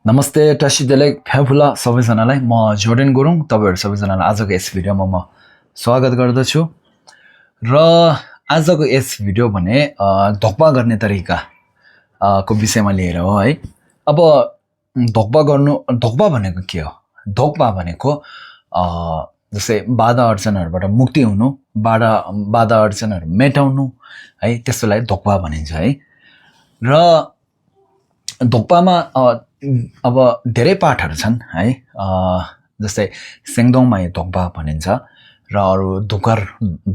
नमस्ते टसिदेले फ्याफुला सबैजनालाई म जोर्डेन गुरुङ तपाईहरु सबैजनालाई आजको यस भिडियोमा म स्वागत गर्दछु र आजको यस भिडियो भने धोक्पा गर्ने तरिका को विषयमा लिएर हो है। अब धोक्पा भनेको के हो? धोक्पा भनेको जस्तै बाधा अर्चनहरुबाट मुक्ति हुनु, बाधा अर्चनहरु मेटाउनु है, त्यसैलाई धोक्पा भनिन्छ है। र धोक्पामा अब धेरै पाठहरु छन् है, जस्तै सेङदोङमाई धोक्पा भनिन्छ र अरु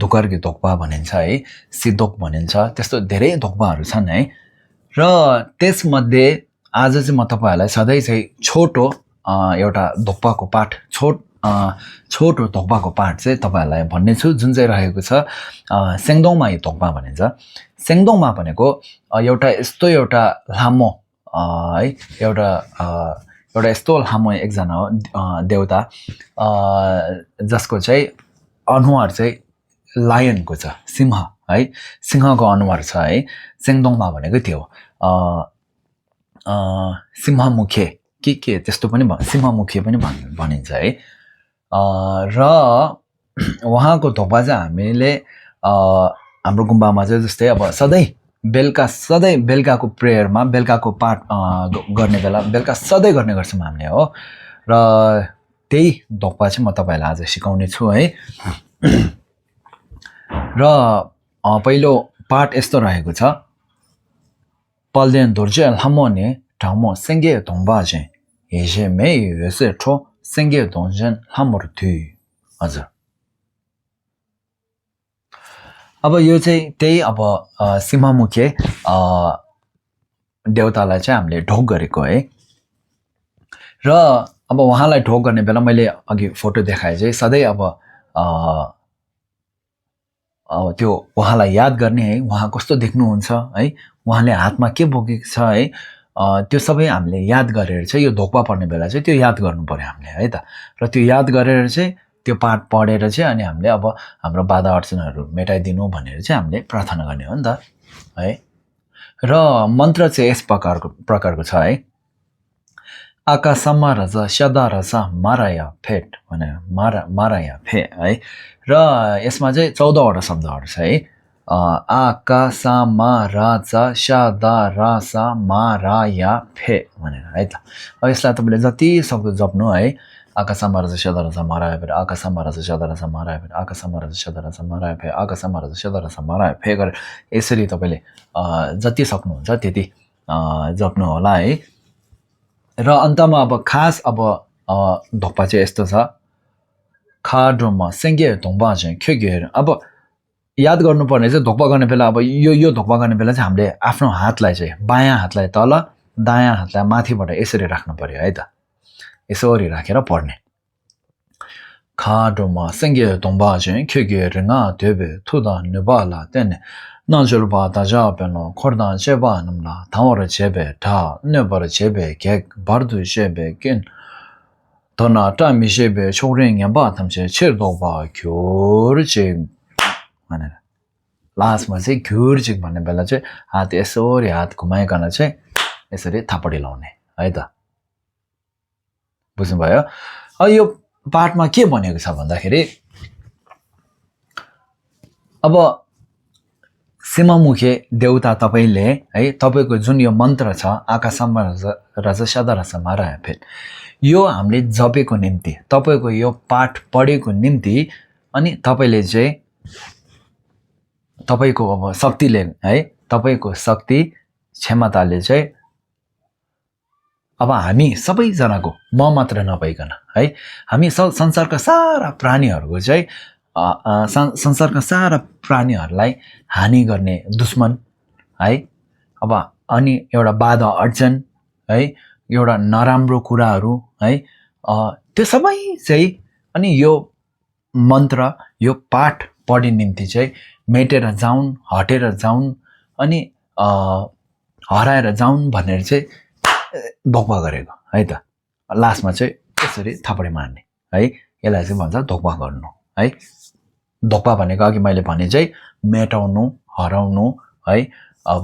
धुकरकी धोक्पा भनिन्छ है, सिद्धोक भनिन्छ। त्यस्तो धेरै धोक्पाहरु छन् है। र त्यसमध्ये आज चाहिँ म तपाईहरुलाई सधैं चाहिँ छोटो एउटा धोक्पाको पाठ छोटो धोक्पाको पाठ चाहिँ तपाईहरुलाई भन्ने छु, जुन चाहिँ रहेको छ सेङदोङमाई धोक्पा भनिन्छ। सेङदोङमा भनेको एउटा लामो है, एउटा यस्तो लामो एकजना हो देवता जसको चाहिँ अनुहार चाहिँ लायनको छ, सिंह है, सिंहको अनुहार छ है। सेङदोङमा भनेको त्यो सिंहमुखे के त्यस्तो पनि सिंहमुखे पनि भनिन्छ है। र उहाँको धोक्पा चाहिँ हामीले हाम्रो गुम्बामा चाहिँ जस्तै अब सधैं बेलुकाको प्रेयरमा, बेलुकाको पाठ गर्ने बेला बेलुका सधैं गर्ने गर्छौं हामीले हो। र त्यही धोक्पा चाहिँ म तपाईहरुलाई आज सिकाउने छु है। र पहिलो पाठ यस्तो रहेको छ, पल्देन दुर्जे लामोने ठाउँमो सेङ्गे धोङ्बा चाहिँ हेजे मे हेसे ठो सेङ्गे धोङ्जेन लामोर थी। हजुर, अब यो चाहिँ त्यही अब सिंहमुखे देवतालाई चाहिँ हामीले ढोक गरेको है। र अब उहाँलाई ढोक गर्ने बेला मैले अघि फोटो देखाए चाहिँ सधैं अब त्यो उहाँलाई याद गर्ने है, उहाँ कस्तो देख्नुहुन्छ है, उहाँले हातमा के बोकेको छ है, त्यो सबै हामीले याद गरेर चाहिँ यो धोक्पा पर्ने बेला चाहिँ त्यो याद गर्नु पर्यो हामीले है त। र त्यो याद गरेर चाहिँ त्यो पाठ पढेर चाहिँ अनि हामीले अब हाम्रो बाधा अर्चनहरु मेटाइदिनु भनेर चाहिँ हामीले प्रार्थना गर्ने हो नि त है। र मन्त्र चाहिँ यस प्रकारको छ है, आकाशमा रजा सदा रजा माराया फेट भने माराया फे है। र यसमा चाहिँ 14 वटा शब्दहरु छ है। आकाशमा राजा सदा रजा माराया फे भनेर है त। अब यसलाई तपाईले जति सक्दो जप्नु है। आकाशमा राजा सदा रजा माराया फे, आकाशमा राजा सदा रजा माराया फे, आकाशमा राजा सदा रजा माराया फे, आकाशमा राजा सदा रजा माराया फे गरेर यसरी तपाईले जति सक्नुहुन्छ त्यति जप्नु होला है। र अन्तमा अब खास अब धोक्पा चाहिँ यस्तो छ, खाडोमा सेङ्गे धोङ्बा चाहिँ खेगेर। अब याद गर्नुपर्ने चाहिँ धोक्पा गर्ने बेला अब यो धोक्पा गर्ने बेला चाहिँ हामीले आफ्नो हातलाई चाहिँ बायाँ हातलाई तल, दायाँ हातलाई माथिबाट यसरी राख्नु पर्यो है त। यसरी राखेर पढ्ने, खाडोमा सेङ्गे धोङ्बा चाहिँ खेगेर ना देबे थुदा नेबाला तेने नजरबा दाजाबेनो खोर्दा चेबा नमला थावर चेबे ढा नेबर चेबे गेक बर्दु चेबे किन धना टामी चेबे छोरेङ याबा थम्चे छेर्दोबा घ्योरचिक भनेर लास्टमा चाहिँ घ्योरचिक भन्ने बेला चाहिँ हात यसरी हात घुमाइकन चाहिँ यसरी थापडी लाउने है त। बुझ्नुभयो? यो पाठमा के भनेको छ भन्दाखेरि अब सिंहमुखे देवता तपाईले है, तपाईको जुन यो मन्त्र छ आकाशमा राजा सदा रजा माराया फे, यो हामीले जपेको निम्ति, तपाईको यो पाठ पढेको निम्ति अनि तपाईले चाहिँ तपाईको अब शक्तिले है, तपाईको शक्ति क्षमताले चाहिँ अब हामी सबैजनाको म मात्र नभइकन है, हामी संसारका सारा प्राणीहरुको चाहिँ संसारका सारा प्राणीहरुलाई हानि गर्ने दुश्मन है, अब अनि एउटा बाधा अर्चन है, एउटा नराम्रो कुराहरु है, त्यो सबै चाहिँ अनि यो मन्त्र यो पाठ पढ्ने निम्ति चाहिँ मेटेर जाउन्, हटेर जाउन् अनि हराएर जाउन् भनेर चाहिँ धोक्पा गरेको है त। लास्टमा चाहिँ यसरी थापडी मार्ने है, यसलाई चाहिँ भन्छ धोक्पा गर्नु है। धोक्पा भनेको अघि मैले भने चाहिँ मेटाउनु, हराउनु है, अब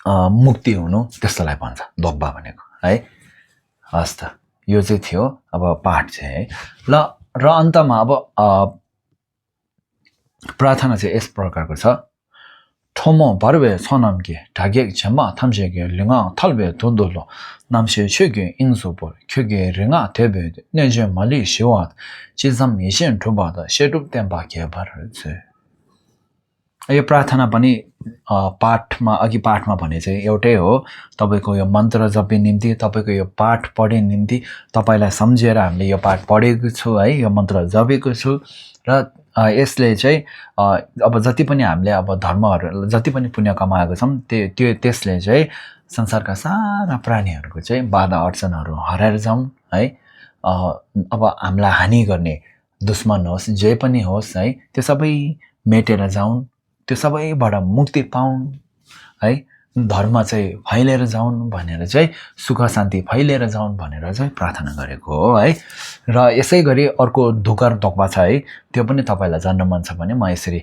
मुक्ति हुनु, त्यस्तोलाई भन्छ धोक्पा भनेको है। हस् त यो चाहिँ थियो अब पाठ चाहिँ है ल र अन्तमा अब प्रार्थना चाहिँ यस प्रकारको छ 토모 바르베 소남게 다게 쳔마 탐셰게 링아 탈베 돈돌로 남셰 쉐게 인소보 켜게 링아 대베 내제 말리 시와 지삼 미신 투바다 셰룹된 바게 바르체 यो प्रार्थना पनि पाठमा अघि पाठमा भने चाहिँ एउटै हो तपाईको यो मन्त्र जपे निम्ति तपाईको यो पाठ पढे निम्ति तपाईलाई सम्झेर हामीले यो पाठ पढेको छु है यो मन्त्र जपेको छु र यसले चाहिँ अब जति पनि हामीले अब धर्महरु जति पनि पुण्य कमाएको छौं त्यसले चाहिँ संसारका सारा प्राणीहरुको चाहिँ बाधा अडचनहरु हराएर जाउँ है अब हामीलाई हानि गर्ने दुश्मन होस् जे पनि होस् है त्यो सबै मेटेर जाउन् त्यो सबैबाट मुक्ति पाउन् है धर्म चाहिँ फैलिएर जाउन् भनेर चाहिँ सुख शान्ति फैलिएर जाउन् भनेर चाहिँ प्रार्थना गरेको हो है र यसैगरी अर्को धुकर तक्वा छ है त्यो पनि तपाईलाई जान्न मन छ भने म यसरी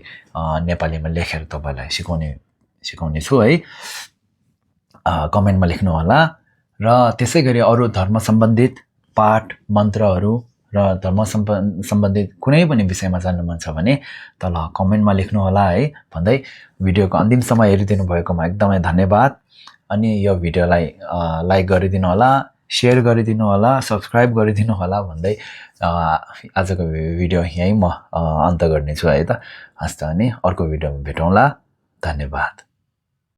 नेपालीमा लेखेर तपाईलाई सिकाउने छु है कमेन्टमा लेख्नु होला र त्यसैगरी अरु धर्म सम्बन्धित पाठ मन्त्रहरु र धर्म सम्बन्धित कुनै पनि विषयमा जान्न मन छ भने तल कमेन्टमा लेख्नु होला है भन्दै भिडियोको अन्तिमसम्म हेरिदिनु भएकोमा एकदमै धन्यवाद अनि यो भिडियोलाई लाइक गरिदिनु होला शेयर गरिदिनु होला सब्स्क्राइब गरिदिनु होला भन्दै आजको भिडियो यही म अन्त गर्नेछु है त हस्त अनि अर्को भिडियोमा भेटौँला धन्यवाद